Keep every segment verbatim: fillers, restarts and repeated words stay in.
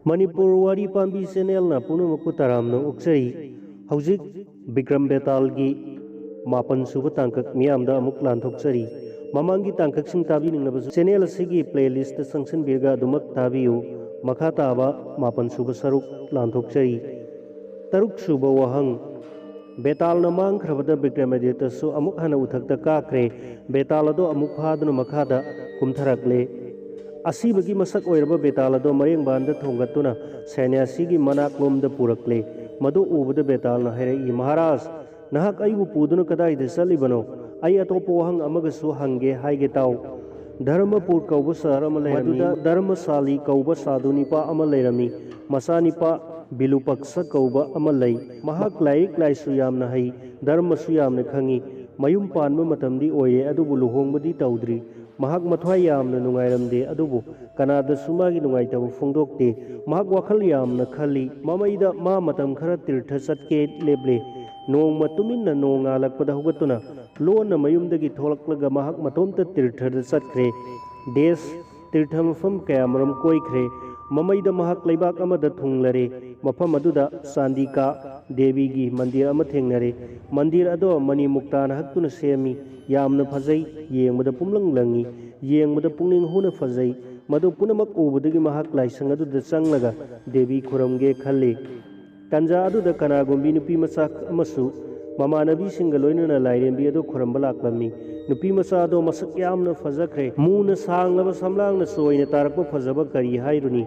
ꯃꯅꯤꯄꯨꯔ ꯋꯥꯔꯤ ꯄꯥꯝꯕꯤ ꯆꯦꯅꯦꯜꯅ ꯄꯨꯝꯅꯃꯛꯄꯨ ꯇꯔꯥꯝꯅ ꯑꯣꯛꯆꯔꯤ꯫ ꯍꯧꯖꯤꯛ ꯕꯤꯀ꯭ꯔꯝ ꯕꯦꯇꯥꯜꯒꯤ ꯃꯥꯄꯟ ꯁꯨꯕ ꯇꯥꯡꯀꯛ ꯃꯤꯌꯥꯝꯗ ꯑꯃꯨꯛ ꯂꯥꯟꯊꯣꯛꯆꯔꯤ꯫ ꯃꯃꯥꯡꯒꯤ ꯇꯥꯡꯀꯛꯁꯤꯡ ꯇꯥꯕꯤꯅꯤꯡꯂꯕꯁꯨ ꯆꯦꯅꯦꯜ ꯑꯁꯤꯒꯤ ꯄ꯭ꯂꯦꯂꯤꯁꯇ ꯆꯪꯁꯤꯟꯕꯤꯔꯒ ꯑꯗꯨꯃꯛ ꯇꯥꯕꯤꯌꯨ꯫ ꯃꯈꯥ ꯇꯥꯕ ꯃꯥꯄꯟ ꯁꯨꯕ ꯁꯔꯨꯛ ꯂꯥꯟꯊꯣꯛꯆꯔꯤ꯫ ꯇꯔꯨꯛ ꯁꯨꯕ ꯋꯥꯍꯪ, ꯕꯦꯇꯥꯜꯅ ꯃꯥꯡꯈ꯭ꯔꯕꯗ ꯕꯤꯀ꯭ꯔꯃꯥꯗꯤꯇ꯭ꯌꯁꯨ ꯑꯃꯨꯛ ꯍꯟꯅ ꯎꯊꯛꯇ ꯀꯥꯈ꯭ꯔꯦ꯫ ꯕꯦꯇꯥꯜ ꯑꯗꯣ ꯑꯃꯨꯛ ꯐꯥꯗꯨꯅ ꯃꯈꯥꯗ ꯀꯨꯝꯊꯔꯛꯂꯦ꯫ ꯑꯁꯤꯕꯒꯤ ꯃꯁꯛ ꯑꯣꯏꯔꯕ ꯕꯦꯇꯥꯜ ꯑꯗꯣ ꯃꯔꯦꯡꯕꯥꯟꯗ ꯊꯣꯡꯒꯠꯇꯨꯅ ꯁꯟꯅ꯭ꯌꯥꯁꯤꯒꯤ ꯃꯅꯥꯛꯂꯣꯝꯗ ꯄꯨꯔꯛꯂꯦ꯫ ꯃꯗꯨ ꯎꯕꯗ ꯕꯦꯇꯥꯜꯅ ꯍꯥꯏꯔꯛꯏ, "ꯃꯍꯥꯔꯥꯖ, ꯅꯍꯥꯛ ꯑꯩꯕꯨ ꯄꯨꯗꯨꯅ ꯀꯗꯥꯏꯗ ꯆꯠꯂꯤꯕꯅꯣ? ꯑꯩ ꯑꯇꯣꯞꯄ ꯋꯥꯍꯪ ꯑꯃꯒꯁꯨ ꯍꯪꯒꯦ ꯍꯥꯏꯒꯦ ꯇꯥꯎ꯫" ꯙꯔꯃꯄꯨꯔ ꯀꯧꯕ ꯁꯍꯔ ꯑꯃ ꯂꯩꯔꯝꯃꯤ꯫ ꯃꯗꯨꯗ ꯙꯔꯃꯁꯥꯂꯤ ꯀꯧꯕ ꯁꯥꯙꯨ ꯅꯤꯄꯥ ꯑꯃ ꯂꯩꯔꯝꯃꯤ꯫ ꯃꯆꯥꯅꯤꯄꯥ ꯕꯤꯂꯨꯄꯛꯁ ꯀꯧꯕ ꯑꯃ ꯂꯩ꯫ ꯃꯍꯥꯛ ꯂꯥꯏꯔꯤꯛ ꯂꯥꯏꯁꯨ ꯌꯥꯝꯅ ꯍꯩ, ꯙꯔꯃꯁꯨ ꯌꯥꯝꯅ ꯈꯪꯏ꯫ ꯃꯌꯨꯝ ꯄꯥꯟꯕ ꯃꯇꯝꯗꯤ ꯑꯣꯏꯔꯦ, ꯑꯗꯨꯕꯨ ꯂꯨꯍꯣꯡꯕꯗꯤ ꯇꯧꯗ꯭ꯔꯤ꯫ ꯃꯍꯥꯛ ꯃꯊ꯭ꯋꯥꯏ ꯌꯥꯝꯅ ꯅꯨꯡꯉꯥꯏꯔꯝꯗꯦ, ꯑꯗꯨꯕꯨ ꯀꯅꯥꯗꯁꯨ ꯃꯥꯒꯤ ꯅꯨꯡꯉꯥꯏꯇꯕ ꯐꯣꯡꯗꯣꯛꯇꯦ꯫ ꯃꯍꯥꯛ ꯋꯥꯈꯜ ꯌꯥꯝꯅ ꯈꯜꯂꯤ꯫ ꯃꯃꯩꯗ ꯃꯥ ꯃꯇꯝ ꯈꯔ ꯇꯤꯔꯊ ꯆꯠꯀꯦ ꯂꯦꯞꯂꯦ꯫ ꯅꯣꯡꯃ ꯇꯨꯃꯤꯟꯅ ꯅꯣꯡ ꯉꯥꯜꯂꯛꯄꯗ ꯍꯧꯒꯠꯇꯨꯅ ꯂꯣꯟꯅ ꯃꯌꯨꯝꯗꯒꯤ ꯊꯣꯛꯂꯛꯂꯒ ꯃꯍꯥꯛ ꯃꯇꯣꯝꯇ ꯇꯤꯔꯊꯗ ꯆꯠꯈ꯭ꯔꯦ꯫ ꯗꯦꯁ ꯇꯤꯔꯊ ꯃꯐꯝ ꯀꯌꯥꯃꯔꯨꯝ ꯀꯣꯏꯈ꯭ꯔꯦ꯫ ꯃꯃꯩꯗ ꯃꯍꯥꯛ ꯂꯩꯕꯥꯛ ꯑꯃꯗ ꯊꯨꯡꯂꯔꯦ꯫ ꯃꯐꯝ ꯑꯗꯨꯗ ꯆꯥꯟꯗꯤꯀꯥ ꯗꯦꯕꯤꯒꯤ ꯃꯟꯗꯤꯔ ꯑꯃ ꯊꯦꯡꯅꯔꯦ꯫ ꯃꯟꯗꯤꯔ ꯑꯗꯣ ꯃꯅꯤ ꯃꯨꯛꯇꯥꯅ ꯍꯛꯇꯨꯅ ꯁꯦꯝꯃꯤ꯫ ꯌꯥꯝꯅ ꯐꯖꯩ, ꯌꯦꯡꯕꯗ ꯄꯨꯝꯂꯪ ꯂꯪꯉꯤ, ꯌꯦꯡꯕꯗ ꯄꯨꯛꯅꯤꯡ ꯍꯨꯅ ꯐꯖꯩ꯫ ꯃꯗꯨ ꯄꯨꯝꯅꯃꯛ ꯎꯕꯗꯒꯤ ꯃꯍꯥꯛ ꯂꯥꯏꯁꯪ ꯑꯗꯨꯗ ꯆꯪꯂꯒ ꯗꯦꯕꯤ ꯈꯨꯔꯨꯝꯒꯦ ꯈꯜꯂꯤ꯫ ꯇꯟꯖꯥ ꯑꯗꯨꯗ ꯀꯅꯥꯒꯨꯝꯕꯤ ꯅꯨꯄꯤ ꯃꯆꯥ ꯑꯃꯁꯨ ꯃꯃꯥꯟꯅꯕꯤꯁꯤꯡꯒ ꯂꯣꯏꯅꯅ ꯂꯥꯏꯔꯦꯝꯕꯤ ꯑꯗꯨ ꯈꯨꯔꯨꯝꯕ ꯂꯥꯛꯂꯝꯃꯤ꯫ ꯅꯨꯄꯤ ꯃꯆꯥ ꯑꯗꯣ ꯃꯁꯛ ꯌꯥꯝꯅ ꯐꯖꯈ꯭ꯔꯦ꯫ ꯃꯨꯅ ꯁꯥꯡꯂꯕ ꯁꯝꯂꯥꯡꯅ ꯆꯣꯏꯅ ꯇꯥꯔꯛꯄ ꯐꯖꯕ ꯀꯔꯤ ꯍꯥꯏꯔꯨꯅꯤ?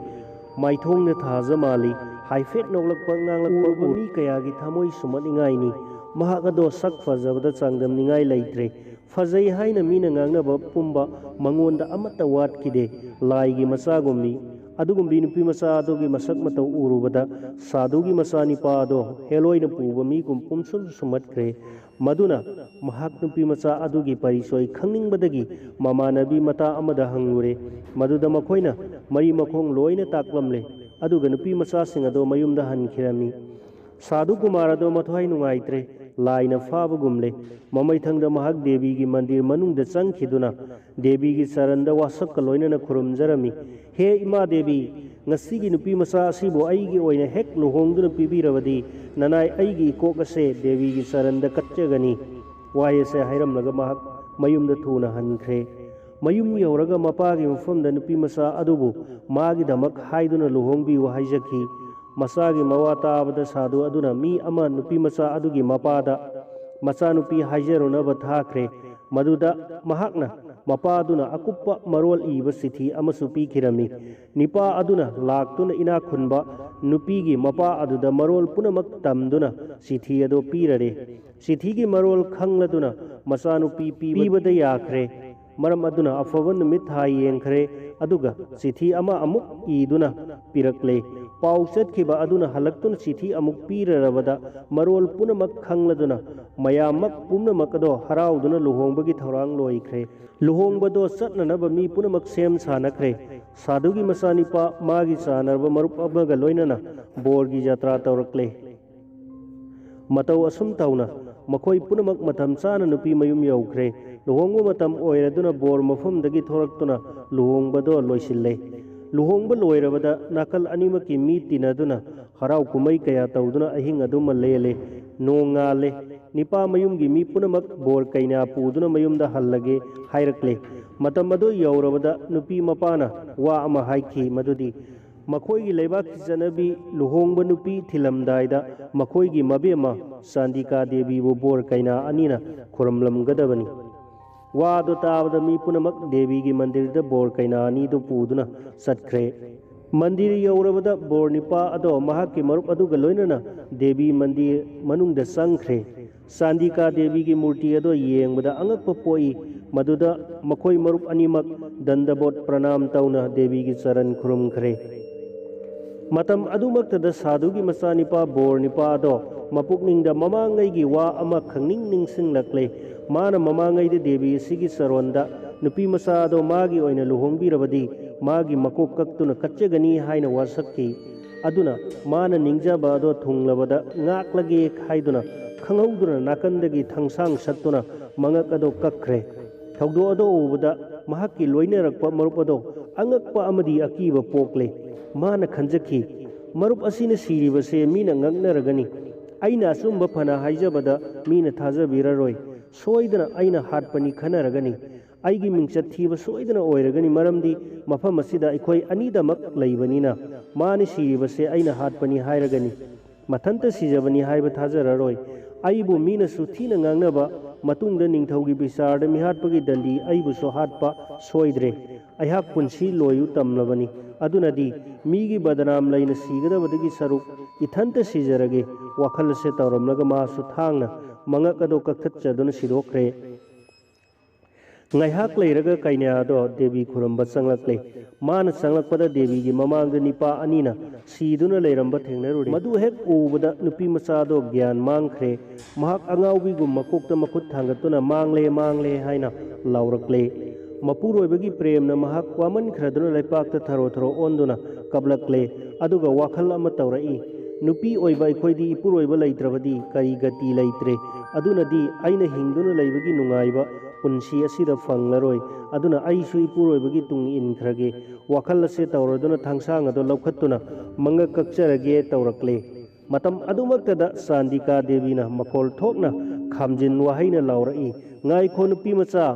ꯃꯥꯏꯊꯣꯡꯅ ꯊꯥꯖ ꯃꯥꯜꯂꯤ꯫ ꯍꯥꯏꯐꯦꯠ ꯅꯣꯛꯂꯛꯄ ꯉꯥꯡꯂꯛꯄ ꯎꯔꯕ ꯃꯤ ꯀꯌꯥꯒꯤ ꯊꯃꯣꯏ ꯁꯨꯝꯍꯠꯅꯤꯡꯉꯥꯏꯅꯤ꯫ ꯃꯍꯥꯛ ꯑꯗꯣ ꯁꯛ ꯐꯖꯕꯗ ꯆꯥꯡꯗꯝꯅꯤꯡꯉꯥꯏ ꯂꯩꯇ꯭ꯔꯦ꯫ ꯐꯖꯩ ꯍꯥꯏꯅ ꯃꯤꯅ ꯉꯥꯡꯅꯕ ꯄꯨꯝꯕ ꯃꯉꯣꯟꯗ ꯑꯃꯠꯇ ꯋꯥꯠꯈꯤꯗꯦ꯫ ꯂꯥꯏꯒꯤ ꯃꯆꯥꯒꯨꯝꯕꯤ꯫ ꯑꯗꯨꯒꯨꯝꯕꯤ ꯅꯨꯄꯤ ꯃꯆꯥ ꯑꯗꯨꯒꯤ ꯃꯁꯛ ꯃꯇꯧ ꯎꯔꯨꯕꯗ ꯁꯥꯗꯨꯒꯤ ꯃꯆꯥꯅꯤꯄꯥ ꯑꯗꯣ ꯍꯦꯂꯣꯏꯅ ꯄꯨꯕ ꯃꯤꯒꯨꯝ ꯄꯨꯝꯁꯨꯝ ꯁꯨꯝꯍꯠꯈ꯭ꯔꯦ꯫ ꯃꯗꯨꯅ ꯃꯍꯥꯛ ꯅꯨꯄꯤ ꯃꯆꯥ ꯑꯗꯨꯒꯤ ꯄꯔꯤꯆꯣꯏ ꯈꯪꯅꯤꯡꯕꯗꯒꯤ ꯃꯃꯥꯟꯅꯕꯤ ꯃꯇꯥ ꯑꯃꯗ ꯍꯪꯂꯨꯔꯦ꯫ ꯃꯗꯨꯗ ꯃꯈꯣꯏꯅ ꯃꯔꯤ ꯃꯈꯣꯡ ꯂꯣꯏꯅ ꯇꯥꯛꯂꯝꯂꯦ꯫ ꯑꯗꯨꯒ ꯅꯨꯄꯤ ꯃꯆꯥꯁꯤꯡ ꯑꯗꯣ ꯃꯌꯨꯝꯗ ꯍꯟꯈꯤꯔꯝꯃꯤ꯫ ꯁꯥꯗꯨ ꯀꯨꯃꯥꯔ ꯑꯗꯣ ꯃꯊ꯭ꯋꯥꯏ ꯅꯨꯡꯉꯥꯏꯇ꯭ꯔꯦ꯫ ꯂꯥꯏꯅ ꯐꯥꯕꯒꯨꯝꯂꯦ꯫ ꯃꯃꯩꯊꯪꯗ ꯃꯍꯥꯛ ꯗꯦꯕꯤꯒꯤ ꯃꯟꯗꯤꯔ ꯃꯅꯨꯡꯗ ꯆꯪꯈꯤꯗꯨꯅ ꯗꯦꯕꯤꯒꯤ ꯆꯔꯟꯗ ꯋꯥꯁꯛꯀ ꯂꯣꯏꯅꯅ ꯈꯨꯔꯨꯝꯖꯔꯝꯃꯤ꯫ "ꯍꯦ ꯏꯃꯥ ꯗꯦꯕꯤ, ꯉꯁꯤꯒꯤ ꯅꯨꯄꯤ ꯃꯆꯥ ꯑꯁꯤꯕꯨ ꯑꯩꯒꯤ ꯑꯣꯏꯅ ꯍꯦꯛ ꯂꯨꯍꯣꯡꯗꯨꯅ ꯄꯤꯕꯤꯔꯕꯗꯤ ꯅꯅꯥꯏ ꯑꯩꯒꯤ ꯏꯀꯣꯛ ꯑꯁꯦ ꯗꯦꯕꯤꯒꯤ ꯆꯔꯟꯗ ꯀꯠꯆꯒꯅꯤ"꯫ ꯋꯥꯍꯩ ꯑꯁꯦ ꯍꯥꯏꯔꯝꯂꯒ ꯃꯍꯥꯛ ꯃꯌꯨꯝꯗ ꯊꯨꯅ ꯍꯟꯈ꯭ꯔꯦ꯫ ꯃꯌꯨꯝ ꯌꯧꯔꯒ ꯃꯄꯥꯒꯤ ꯃꯐꯝꯗ ꯅꯨꯄꯤ ꯃꯆꯥ ꯑꯗꯨꯕꯨ ꯃꯥꯒꯤꯗꯃꯛ ꯍꯥꯏꯗꯨꯅ ꯂꯨꯍꯣꯡꯕꯤꯌꯨ ꯍꯥꯏꯖꯈꯤ꯫ ꯃꯆꯥꯒꯤ ꯃꯋꯥ ꯇꯥꯕꯗ ꯁꯥꯗꯨ ꯑꯗꯨꯅ ꯃꯤ ꯑꯃ ꯅꯨꯄꯤ ꯃꯆꯥ ꯑꯗꯨꯒꯤ ꯃꯄꯥꯗ ꯃꯆꯥꯅꯨꯄꯤ ꯍꯥꯏꯖꯔꯨꯅꯕ ꯊꯥꯈ꯭ꯔꯦ꯫ ꯃꯗꯨꯗ ꯃꯍꯥꯛꯅ ꯃꯄꯥꯗꯨꯅ ꯑꯀꯨꯞꯄ ꯃꯔꯣꯜ ꯏꯕ ꯆꯤꯊꯤ ꯑꯃꯁꯨ ꯄꯤꯈꯤꯔꯝꯃꯤ꯫ ꯅꯤꯄꯥ ꯑꯗꯨꯅ ꯂꯥꯛꯇꯨꯅ ꯏꯅꯥꯛ ꯈꯨꯟꯕ ꯅꯨꯄꯤꯒꯤ ꯃꯄꯥ ꯑꯗꯨꯗ ꯃꯔꯣꯜ ꯄꯨꯝꯅꯃꯛ ꯇꯝꯗꯨꯅ ꯆꯤꯊꯤ ꯑꯗꯨ ꯄꯤꯔꯔꯦ꯫ ꯆꯤꯊꯤꯒꯤ ꯃꯔꯣꯜ ꯈꯪꯂꯗꯨꯅ ꯃꯆꯥꯅꯨꯄꯤ ꯄꯤꯕꯗ ꯌꯥꯈ꯭ꯔꯦ꯫ ꯃꯔꯝ ꯑꯗꯨꯅ ꯑꯐꯕ ꯅꯨꯃꯤꯠ ꯊꯥ ꯌꯦꯡꯈ꯭ꯔꯦ, ꯑꯗꯨꯒ ꯆꯤꯊꯤ ꯑꯃ ꯑꯃꯨꯛ ꯏꯗꯨꯅ ꯄꯤꯔꯛꯂꯦ꯫ ꯄꯥꯎ ꯆꯠꯈꯤꯕ ꯑꯗꯨꯅ ꯍꯜꯂꯛꯇꯨꯅ ꯆꯤꯊꯤ ꯑꯃꯨꯛ ꯄꯤꯔꯔꯕꯗ ꯃꯔꯣꯜ ꯄꯨꯝꯅꯃꯛ ꯈꯪꯂꯗꯨꯅ ꯃꯌꯥꯝꯃꯛ ꯄꯨꯝꯅꯃꯛ ꯑꯗꯣ ꯍꯔꯥꯎꯗꯨꯅ ꯂꯨꯍꯣꯡꯕꯒꯤ ꯊꯧꯔꯥꯡ ꯂꯣꯏꯈ꯭ꯔꯦ꯫ ꯂꯨꯍꯣꯡꯕꯗꯣ ꯆꯠꯅꯅꯕ ꯃꯤ ꯄꯨꯝꯅꯃꯛ ꯁꯦꯝ ꯁꯥꯅꯈ꯭ꯔꯦ꯫ ꯁꯥꯗꯨꯒꯤ ꯃꯆꯥꯅꯤꯄꯥ ꯃꯥꯒꯤ ꯆꯥꯟꯅꯔꯕ ꯃꯔꯨꯞ ꯑꯃꯒ ꯂꯣꯏꯅꯅ ꯕꯣꯔꯒꯤ ꯖꯇ꯭ꯔꯥ ꯇꯧꯔꯛꯂꯦ꯫ ꯃꯇꯧ ꯑꯁꯨꯝ ꯇꯧꯅ ꯃꯈꯣꯏ ꯄꯨꯝꯅꯃꯛ ꯃꯇꯝ ꯆꯥꯅ ꯅꯨꯄꯤ ꯃꯌꯨꯝ ꯌꯧꯈ꯭ꯔꯦ꯫ ꯂꯨꯍꯣꯡꯕ ꯃꯇꯝ ꯑꯣꯏꯔꯗꯨꯅ ꯕꯣꯔ ꯃꯐꯝꯗꯒꯤ ꯊꯣꯔꯛꯇꯨꯅ ꯂꯨꯍꯣꯡꯕꯗꯣ ꯂꯣꯏꯁꯤꯜꯂꯦ꯫ ꯂꯨꯍꯣꯡꯕ ꯂꯣꯏꯔꯕꯗ ꯅꯥꯀꯜ ꯑꯅꯤꯃꯛꯀꯤ ꯃꯤ ꯇꯤꯟꯅꯗꯨꯅ ꯍꯔꯥꯎ ꯀꯨꯝꯍꯩ ꯀꯌꯥ ꯇꯧꯗꯨꯅ ꯑꯍꯤꯡ ꯑꯗꯨꯃ ꯂꯦꯜꯂꯦ꯫ ꯅꯣꯡ ꯉꯥꯜꯂꯦ꯫ ꯅꯤꯄꯥ ꯃꯌꯨꯝꯒꯤ ꯃꯤ ꯄꯨꯝꯅꯃꯛ ꯕꯣꯔ ꯀꯩꯅꯥ ꯄꯨꯗꯨꯅ ꯃꯌꯨꯝꯗ ꯍꯜꯂꯒꯦ ꯍꯥꯏꯔꯛꯂꯦ꯫ ꯃꯇꯝ ꯑꯗꯨ ꯌꯧꯔꯕꯗ ꯅꯨꯄꯤ ꯃꯄꯥꯅ ꯋꯥ ꯑꯃ ꯍꯥꯏꯈꯤ, ꯃꯗꯨꯗꯤ ꯃꯈꯣꯏꯒꯤ ꯂꯩꯕꯥꯛꯀꯤ ꯆꯠꯅꯕꯤ ꯂꯨꯍꯣꯡꯕ ꯅꯨꯄꯤ ꯊꯤꯜꯂꯝꯗꯥꯏꯗ ꯃꯈꯣꯏꯒꯤ ꯃꯕꯦꯝꯃ ꯆꯥꯟꯗꯤꯀꯥ ꯗꯦꯕꯤꯕꯨ ꯕꯣꯔ ꯀꯩꯅꯥ ꯑꯅꯤꯅ ꯈꯨꯔꯨꯝꯂꯝꯒꯗꯕꯅꯤ꯫ ꯋꯥꯗꯨ ꯇꯥꯕꯗ ꯃꯤ ꯄꯨꯝꯅꯃꯛ ꯗꯦꯕꯤꯒꯤ ꯃꯟꯗꯤꯔꯗ ꯕꯣꯔ ꯀꯩꯅꯥ ꯑꯅꯤꯗꯨ ꯄꯨꯗꯨꯅ ꯆꯠꯈ꯭ꯔꯦ꯫ ꯃꯟꯗꯤꯔ ꯌꯧꯔꯕꯗ ꯕꯣꯔ ꯅꯤꯄꯥ ꯑꯗꯣ ꯃꯍꯥꯛꯀꯤ ꯃꯔꯨꯞ ꯑꯗꯨꯒ ꯂꯣꯏꯅꯅ ꯗꯦꯕꯤ ꯃꯟꯗꯤꯔ ꯃꯅꯨꯡꯗ ꯆꯪꯈ꯭ꯔꯦ꯫ ꯆꯥꯟꯗꯤꯀꯥ ꯗꯦꯕꯤꯒꯤ ꯃꯨꯔꯇꯤ ꯑꯗꯣ ꯌꯦꯡꯕꯗ ꯑꯉꯛꯄ ꯄꯣꯛꯏ꯫ ꯃꯗꯨꯗ ꯃꯈꯣꯏ ꯃꯔꯨꯞ ꯑꯅꯤꯃꯛ ꯗꯟꯗꯕꯣꯠ ꯄ꯭ꯔꯅꯥꯝ ꯇꯧꯅ ꯗꯦꯕꯤꯒꯤ ꯆꯔꯟ ꯈꯨꯔꯨꯝꯈ꯭ꯔꯦ꯫ ꯃꯇꯝ ꯑꯗꯨꯃꯛꯇꯗ ꯁꯥꯗꯨꯒꯤ ꯃꯆꯥꯅꯤꯄꯥ ꯕꯣꯔ ꯅꯤꯄꯥ ꯑꯗꯣ ꯃꯄꯨꯛꯅꯤꯡꯗ ꯃꯃꯥꯡꯉꯩꯒꯤ ꯋꯥ ꯑꯃ ꯈꯪꯅꯤꯡ ꯅꯤꯡꯁꯤꯡꯂꯛꯂꯦ꯫ ꯃꯥꯅ ꯃꯃꯥꯡꯉꯩꯗ ꯗꯦꯕꯤ ꯑꯁꯤꯒꯤ ꯆꯔꯣꯟꯗ ꯅꯨꯄꯤ ꯃꯆꯥ ꯑꯗꯣ ꯃꯥꯒꯤ ꯑꯣꯏꯅ ꯂꯨꯍꯣꯡꯕꯤꯔꯕꯗꯤ ꯃꯥꯒꯤ ꯃꯀꯣꯛ ꯀꯛꯇꯨꯅ ꯀꯠꯆꯒꯅꯤ ꯍꯥꯏꯅ ꯋꯥꯁꯛꯈꯤ꯫ ꯑꯗꯨꯅ ꯃꯥꯅ ꯅꯤꯡꯖꯕ ꯑꯗꯣ ꯊꯨꯡꯂꯕꯗ ꯉꯥꯛꯂꯒꯦ ꯍꯥꯏꯗꯨꯅ ꯈꯪꯍꯧꯗꯅ ꯅꯥꯀꯟꯗꯒꯤ ꯊꯥꯡꯁꯥꯡ ꯁꯠꯇꯨꯅ ꯃꯉꯛ ꯑꯗꯣ ꯀꯛꯈ꯭ꯔꯦ꯫ ꯊꯧꯗꯣꯛ ꯑꯗꯣ ꯎꯕꯗ ꯃꯍꯥꯛꯀꯤ ꯂꯣꯏꯅꯔꯛꯄ ꯃꯔꯨꯞ ꯑꯗꯣ ꯑꯉꯛꯄ ꯑꯃꯗꯤ ꯑꯀꯤꯕ ꯄꯣꯛꯂꯦ꯫ ꯃꯥꯅ ꯈꯟꯖꯈꯤ, "ꯃꯔꯨꯞ ꯑꯁꯤꯅ ꯁꯤꯔꯤꯕꯁꯦ ꯃꯤꯅ ꯉꯛꯅꯔꯒꯅꯤ꯫ ꯑꯩꯅ ꯑꯆꯨꯝꯕ ꯐꯅ ꯍꯥꯏꯖꯕꯗ ꯃꯤꯅ ꯊꯥꯖꯕꯤꯔꯔꯣꯏ꯫ ꯁꯣꯏꯗꯅ ꯑꯩꯅ ꯍꯥꯠꯄꯅꯤ ꯈꯟꯅꯔꯒꯅꯤ꯫ ꯑꯩꯒꯤ ꯃꯤꯡꯆꯠ ꯊꯤꯕ ꯁꯣꯏꯗꯅ ꯑꯣꯏꯔꯒꯅꯤ, ꯃꯔꯝꯗꯤ ꯃꯐꯝ ꯑꯁꯤꯗ ꯑꯩꯈꯣꯏ ꯑꯅꯤꯗꯃꯛ ꯂꯩꯕꯅꯤꯅ꯫ ꯃꯥꯅ ꯁꯤꯔꯤꯕꯁꯦ ꯑꯩꯅ ꯍꯥꯠꯄꯅꯤ ꯍꯥꯏꯔꯒꯅꯤ꯫ ꯃꯊꯟꯇ ꯁꯤꯖꯕꯅꯤ ꯍꯥꯏꯕ ꯊꯥꯖꯔꯔꯣꯏ꯫ ꯑꯩꯕꯨ ꯃꯤꯅꯁꯨ ꯊꯤꯅ ꯉꯥꯡꯅꯕ, ꯃꯇꯨꯡꯗ ꯅꯤꯡꯊꯧꯒꯤ ꯕꯤꯆꯥꯔꯗ ꯃꯤꯍꯥꯠꯄꯒꯤ ꯗꯟꯗꯤ ꯑꯩꯕꯨꯁꯨ ꯍꯥꯠꯄ ꯁꯣꯏꯗ꯭ꯔꯦ꯫ ꯑꯩꯍꯥꯛ ꯄꯨꯟꯁꯤ ꯂꯣꯏꯌꯨ ꯇꯝꯂꯕꯅꯤ꯫ ꯑꯗꯨꯅꯗꯤ ꯃꯤꯒꯤ ꯕꯗꯅꯥꯝ ꯂꯩꯅ ꯁꯤꯒꯗꯕꯗꯒꯤ ꯁꯔꯨꯛ ꯏꯊꯟꯇ ꯁꯤꯖꯔꯒꯦ" ꯋꯥꯈꯜ ꯑꯁꯦ ꯇꯧꯔꯝꯂꯒ ꯃꯥꯁꯨ ꯊꯥꯡꯅ ꯃꯉꯛ ꯑꯗꯣ ꯀꯛꯊꯠꯆꯗꯨꯅ ꯁꯤꯗꯣꯛꯈ꯭ꯔꯦ꯫ ꯉꯥꯏꯍꯥꯛ ꯂꯩꯔꯒ ꯀꯩꯅ꯭ꯌꯥꯗꯣ ꯗꯦꯕꯤ ꯈꯨꯔꯨꯝꯕ ꯆꯪꯂꯛꯂꯦ꯫ ꯃꯥꯅ ꯆꯪꯂꯛꯄꯗ ꯗꯦꯕꯤꯒꯤ ꯃꯃꯥꯡꯗ ꯅꯤꯄꯥ ꯑꯅꯤꯅ ꯁꯤꯗꯨꯅ ꯂꯩꯔꯝꯕ ꯊꯦꯡꯅꯔꯨꯔꯦ꯫ ꯃꯗꯨ ꯍꯦꯛ ꯎꯕꯗ ꯅꯨꯄꯤ ꯃꯆꯥꯗꯣ ꯒ꯭ꯌꯥꯟ ꯃꯥꯡꯈ꯭ꯔꯦ꯫ ꯃꯍꯥꯛ ꯑꯉꯥꯎꯕꯤꯒꯨꯝ ꯃꯀꯣꯛꯇ ꯃꯈꯨꯠ ꯊꯥꯡꯒꯠꯇꯨꯅ "ꯃꯥꯡꯂꯦ, ꯃꯥꯡꯂꯦ" ꯍꯥꯏꯅ ꯂꯥꯎꯔꯛꯂꯦ꯫ ꯃꯄꯨꯔꯣꯏꯕꯒꯤ ꯄ꯭ꯔꯦꯝꯅ ꯃꯍꯥꯛ ꯋꯥꯃꯟꯈ꯭ꯔꯗꯨꯅ ꯂꯩꯄꯥꯛꯇ ꯊꯔꯣ ꯊꯔꯣ ꯑꯣꯟꯗꯨꯅ ꯀꯞꯂꯛꯂꯦ꯫ ꯑꯗꯨꯒ ꯋꯥꯈꯜ ꯑꯃ ꯇꯧꯔꯛꯏ, "ꯅꯨꯄꯤ ꯑꯣꯏꯕ ꯑꯩꯈꯣꯏꯗꯤ ꯏꯄꯨꯔꯣꯏꯕ ꯂꯩꯇ꯭ꯔꯕꯗꯤ ꯀꯔꯤ ꯒꯇꯤ ꯂꯩꯇ꯭ꯔꯦ꯫ ꯑꯗꯨꯅꯗꯤ ꯑꯩꯅ ꯍꯤꯡꯗꯨꯅ ꯂꯩꯕꯒꯤ ꯅꯨꯡꯉꯥꯏꯕ ꯄꯨꯟꯁꯤ ꯑꯁꯤꯗ ꯐꯪꯂꯔꯣꯏ꯫ ꯑꯗꯨꯅ ꯑꯩꯁꯨ ꯏꯄꯨꯔꯣꯏꯕꯒꯤ ꯇꯨꯡ ꯏꯟꯈ꯭ꯔꯒꯦ" ꯋꯥꯈꯜ ꯑꯁꯦ ꯇꯧꯔꯗꯨꯅ ꯊꯥꯡꯁꯥꯡ ꯑꯗꯣ ꯂꯧꯈꯠꯇꯨꯅ ꯃꯉꯛ ꯀꯛꯆꯔꯒꯦ ꯇꯧꯔꯛꯂꯦ꯫ ꯃꯇꯝ ꯑꯗꯨꯃꯛꯇꯗ ꯆꯥꯟꯗꯤꯀꯥ ꯗꯦꯕꯤꯅ ꯃꯈꯣꯜ ꯊꯣꯛꯅ ꯈꯥꯝꯖꯤꯟ ꯋꯥꯍꯩꯅ ꯂꯥꯎꯔꯛꯏ, "ꯉꯥꯏꯈꯣ ꯅꯨꯄꯤ ꯃꯆꯥ,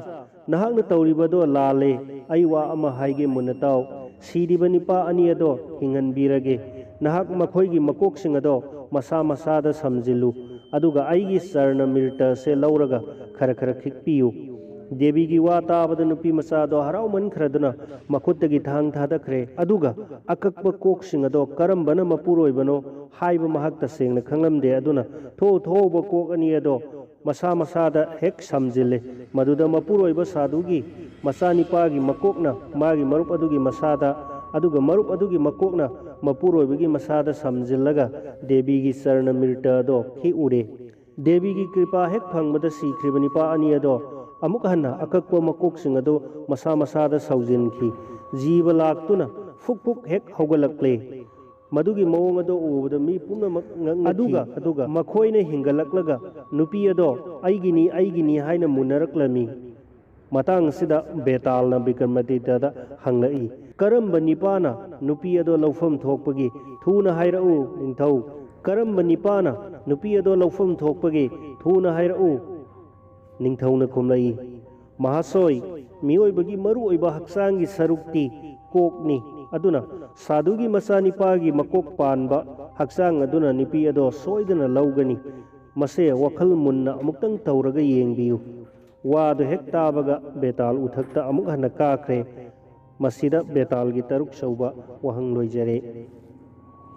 ꯅꯍꯥꯛꯅ ꯇꯧꯔꯤꯕꯗꯣ ꯂꯥꯜꯂꯦ꯫ ꯑꯩ ꯋꯥ ꯑꯃ ꯍꯥꯏꯒꯦ ꯃꯨꯟꯅ ꯇꯥꯎ꯫ ꯁꯤꯔꯤꯕ ꯅꯤꯄꯥ ꯑꯅꯤ ꯑꯗꯣ ꯍꯤꯡꯍꯟꯕꯤꯔꯒꯦ꯫ ꯅꯍꯥꯛ ꯃꯈꯣꯏꯒꯤ ꯃꯀꯣꯛꯁꯤꯡ ꯑꯗꯣ ꯃꯁꯥ ꯃꯁꯥꯗ ꯁꯝꯖꯤꯜꯂꯨ꯫ ꯑꯗꯨꯒ ꯑꯩꯒꯤ ꯆꯔꯅ ꯃꯤꯔꯇ ꯑꯁꯦ ꯂꯧꯔꯒ ꯈꯔ ꯈꯔ ꯈꯤꯛꯄꯤꯌꯨ"꯫ ꯗꯦꯕꯤꯒꯤ ꯋꯥ ꯇꯥꯕꯗ ꯅꯨꯄꯤ ꯃꯆꯥꯗꯣ ꯍꯔꯥꯎꯃꯟꯈ꯭ꯔꯗꯨꯅ ꯃꯈꯨꯠꯇꯒꯤ ꯊꯥꯡ ꯊꯥꯗꯈ꯭ꯔꯦ꯫ ꯑꯗꯨꯒ ꯑꯀꯛꯄ ꯀꯣꯛꯁꯤꯡ ꯑꯗꯣ ꯀꯔꯝꯕꯅ ꯃꯄꯨꯔꯣꯏꯕꯅꯣ ꯍꯥꯏꯕ ꯃꯍꯥꯛ ꯇꯁꯦꯡꯅ ꯈꯪꯂꯝꯗꯦ꯫ ꯑꯗꯨꯅ ꯊꯣꯛꯎ ꯊꯣꯛꯎꯕ ꯀꯣꯛ ꯑꯅꯤ ꯑꯗꯣ ꯃꯁꯥ ꯃꯁꯥꯗ ꯍꯦꯛ ꯁꯝꯖꯤꯜꯂꯦ꯫ ꯃꯗꯨꯗ ꯃꯄꯨꯔꯣꯏꯕ ꯁꯥꯗꯨꯒꯤ ꯃꯆꯥꯅꯤꯄꯥꯒꯤ ꯃꯀꯣꯛꯅ ꯃꯥꯒꯤ ꯃꯔꯨꯞ ꯑꯗꯨꯒꯤ ꯃꯁꯥꯗ, ꯑꯗꯨꯒ ꯃꯔꯨꯞ ꯑꯗꯨꯒꯤ ꯃꯀꯣꯛꯅ ꯃꯄꯨꯔꯣꯏꯕꯒꯤ ꯃꯁꯥꯗ ꯁꯝꯖꯤꯜꯂꯒ ꯗꯦꯕꯤꯒꯤ ꯆꯔꯅ ꯃꯤꯔꯇ ꯑꯗꯣ ꯈꯤꯛꯎꯔꯦ꯫ ꯗꯦꯕꯤꯒꯤ ꯀ꯭ꯔꯤꯄꯥ ꯍꯦꯛ ꯐꯪꯕꯗ ꯁꯤꯈ꯭ꯔꯤꯕ ꯅꯤꯄꯥ ꯑꯅꯤ ꯑꯗꯣ ꯑꯃꯨꯛ ꯍꯟꯅ ꯑꯀꯛꯄ ꯃꯀꯣꯛꯁꯤꯡ ꯑꯗꯨ ꯃꯁꯥ ꯃꯁꯥꯗ ꯁꯧꯖꯤꯟꯈꯤ꯫ ꯖꯤꯕ ꯂꯥꯛꯇꯨꯅ ꯐꯨꯛ ꯐꯨꯛ ꯍꯦꯛ ꯍꯧꯒꯠꯂꯛꯂꯦ꯫ ꯃꯗꯨꯒꯤ ꯃꯑꯣꯡ ꯑꯗꯨ ꯎꯕꯗ ꯃꯤ ꯄꯨꯝꯅꯃꯛ ꯉꯛꯅꯈꯤ꯫ ꯑꯗꯨꯒ, ꯑꯗꯨꯒ ꯃꯈꯣꯏꯅ ꯍꯤꯡꯒꯠꯂꯛꯂꯒ ꯅꯨꯄꯤ ꯑꯗꯣ "ꯑꯩꯒꯤꯅꯤ, ꯑꯩꯒꯤꯅꯤ" ꯍꯥꯏꯅ ꯃꯨꯟꯅꯔꯛꯂꯝꯃꯤ꯫ ꯃꯇꯥꯡ ꯑꯁꯤꯗ ꯕꯦꯇꯥꯜꯅ ꯕꯤꯀ꯭ꯔꯃꯥꯗꯤꯇ꯭ꯌꯗ ꯍꯪꯂꯛꯏ, "ꯀꯔꯝꯕ ꯅꯤꯄꯥꯅ ꯅꯨꯄꯤ ꯑꯗꯣ ꯂꯧꯐꯝ ꯊꯣꯛꯄꯒꯦ? ꯊꯨꯅ ꯍꯥꯏꯔꯛꯎ, ꯅꯤꯡꯊꯧ꯫ ꯀꯔꯝꯕ ꯅꯤꯄꯥꯅ ꯅꯨꯄꯤ ꯑꯗꯣ ꯂꯧꯐꯝ ꯊꯣꯛꯄꯒꯦ? ꯊꯨꯅ ꯍꯥꯏꯔꯛꯎ"꯫ ꯅꯤꯡꯊꯧꯅ ꯈꯨꯝꯂꯛꯏ, "ꯃꯍꯥꯁꯣꯏ, ꯃꯤꯑꯣꯏꯕꯒꯤ ꯃꯔꯨꯑꯣꯏꯕ ꯍꯛꯆꯥꯡꯒꯤ ꯁꯔꯨꯛꯇꯤ ꯀꯣꯛꯅꯤ꯫ ꯑꯗꯨꯅ ꯁꯥꯙꯨꯒꯤ ꯃꯆꯥꯅꯤꯄꯥꯒꯤ ꯃꯀꯣꯛ ꯄꯥꯟꯕ ꯍꯛꯆꯥꯡ ꯑꯗꯨꯅ ꯅꯨꯄꯤ ꯑꯗꯣ ꯁꯣꯏꯗꯅ ꯂꯧꯒꯅꯤ꯫ ꯃꯁꯦ ꯋꯥꯈꯜ ꯃꯨꯟꯅ ꯑꯃꯨꯛꯇꯪ ꯇꯧꯔꯒ ꯌꯦꯡꯕꯤꯌꯨ"꯫ ꯋꯥꯗꯨ ꯍꯦꯛ ꯇꯥꯕꯒ ꯕꯦꯇꯥꯜ ꯎꯊꯛꯇ ꯑꯃꯨꯛ ꯍꯟꯅ ꯀꯥꯈ꯭ꯔꯦ꯫ ꯃꯁꯤꯗ ꯕꯦꯇꯥꯜꯒꯤ ꯇꯔꯨꯛ ꯁꯨꯕ ꯋꯥꯍꯪ ꯂꯣꯏꯖꯔꯦ꯫